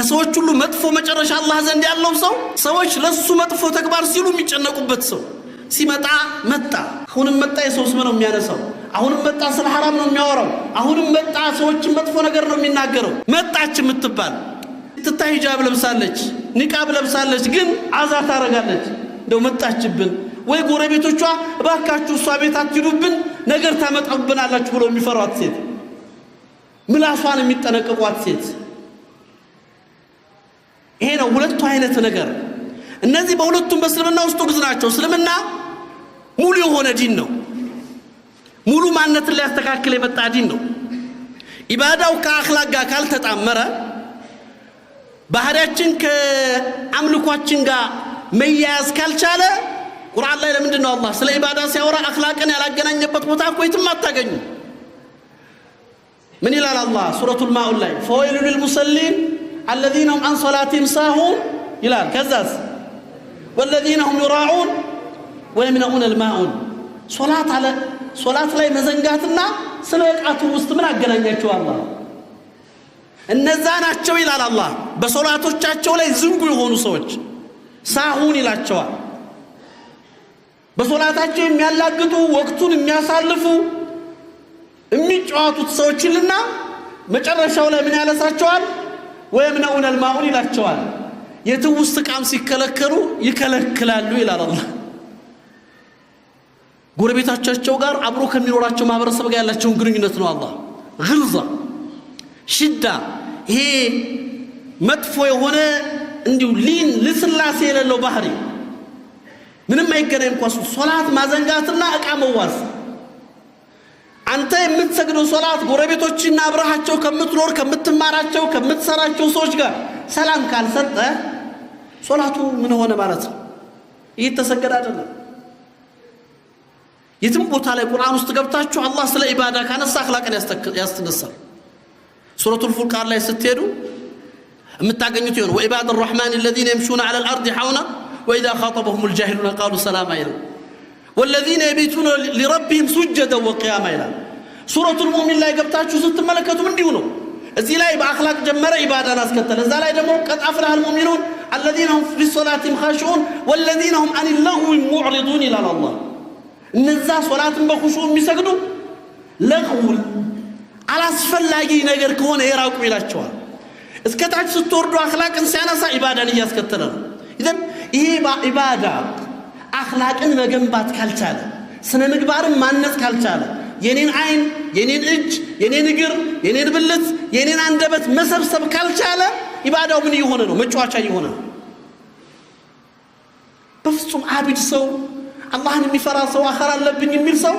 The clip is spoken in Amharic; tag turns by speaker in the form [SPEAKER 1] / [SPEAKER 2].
[SPEAKER 1] ከሰዎች ሁሉ መጥፎ መጨረሻ አላህ ዘንድ ያለው ሰው፣ ሰዎች ለሱ መጥፎ ተግባር ሲሉ የሚጨነቁበት ሰው ሲመጣ መጣ። አሁንም መጣ፣ የሰው ስም ነው የሚያነሳው። አሁንም መጣ፣ ስለ ሐራም ነው የሚያወራው። አሁንም መጣ፣ ሰዎችን መጥፎ ነገር ነው የሚናገረው። መጣች የምትባል ትታ ሂጃብ ለብሳለች፣ ኒቃብ ለብሳለች፣ ግን አዛ ታረጋለች። እንደው መጣችብን ወይ ጎረቤቶቿ እባካችሁ እሷ ቤት አትሂዱብን ነገር ታመጣብናላችሁ ብለው የሚፈሯት ሴት፣ ምላሷን የሚጠነቀቋት ሴት። ይሄ ነው ሁለቱ አይነት ነገር። እነዚህ በሁለቱም በእስልምና ውስጥ ውግዝ ናቸው። እስልምና ሙሉ የሆነ ዲን ነው። ሙሉ ማንነትን ሊያስተካክል የመጣ ዲን ነው። ኢባዳው ከአኽላቅ ጋር ካልተጣመረ፣ ባህሪያችን ከአምልኳችን ጋር መያያዝ ካልቻለ፣ ቁርአን ላይ ለምንድን ነው አላህ ስለ ኢባዳ ሲያወራ አኽላቅን ያላገናኘበት ቦታ እኮ የትም አታገኙ። ምን ይላል አላህ ሱረቱል ማዑን ላይ? فويل للمصلين الذين هم عن صلاتهم ساهون ይላል። ከዛስ? والذين هم يراءون ويمنعون الماعون። ሶላት አለ፣ ሶላት ላይ መዘንጋትና ስለ ዕቃቱ ውስጥ ምን አገናኛቸው አላህ? እነዛ ናቸው ይላል አላህ፣ በሶላቶቻቸው ላይ ዝንጉ የሆኑ ሰዎች ساهون ይላቸዋል። በሶላታቸው የሚያላግጡ፣ ወቅቱን የሚያሳልፉ፣ የሚጫወቱት ሰዎችልና መጨረሻው ላይ ምን ያለሳቸዋል? ويمنعون الماعون ይላቸዋል። የትውስት ዕቃም ሲከለከሉ ይከለክላሉ ይላል አላህ። ጎረቤቶቻቸው ጋር፣ አብሮ ከሚኖራቸው ማህበረሰብ ጋር ያላቸውን ግንኙነት ነው አላህ غلظة፣ شدة፣ ይሄ መጥፎ የሆነ እንዲሁ لين ልስላሴ የሌለው ባህሪ ምንም አይገናኝም። ኳሱ ሶላት ማዘንጋትና ዕቃ መዋስ። አንተ የምትሰግደው ሶላት ጎረቤቶችና አብረሃቸው ከምትኖር፣ ከምትማራቸው፣ ከምትሰራቸው ሰዎች ጋር ሰላም ካልሰጠ ሶላቱ ምን ሆነ ማለት ነው? ይህ ተሰገደ አይደለም። የትም ቦታ ላይ ቁርአን ውስጥ ገብታችሁ አላህ ስለ ኢባዳ ካነሳ አኽላቅን ያስነሳል። ሱረቱል ፉርቃን ላይ ስትሄዱ የምታገኙት ይሆን وعباد الرحمن الذين يمشون على الأرض هونا وإذا خاطبهم الجاهلون قالوا سلاما ይላል። والذين يبيتون لربهم سجدا وقياما ይላል። ሱረቱል ሙእሚን ላይ ገብታችሁ ስትመለከቱም እንዲሁ ነው። እዚህ ላይ በአኽላቅ ጀመረ፣ ኢባዳን አስከተለ። እዛ ላይ ደግሞ قد أفلح المؤمنون الذين هم في صلاتهم خاشعون والذين هم عن اللغو معرضون ይላል አላህ። እነዛ ሶላትን በኹሹዕ የሚሰግዱ لغو አላስፈላጊ ነገር ከሆነ የራቁ ይላቸዋል። እስከ ታች ስትወርዱ አኽላቅን ሲያነሳ ኢባዳን እያስከተለ ነው። إذن ይሄ ኢባዳ አኽላቅን መገንባት ካልቻለ፣ ስነ ምግባርን ማነጽ ካልቻለ፣ የኔን አይን፣ የኔን እጅ፣ የኔን እግር፣ የኔን ብልት፣ የኔን አንደበት መሰብሰብ ካልቻለ ኢባዳው ምን እየሆነ ነው? መጫወቻ እየሆነ ነው። በፍጹም አቢድ ሰው፣ አላህን የሚፈራ ሰው፣ አኸራ አለብኝ የሚል ሰው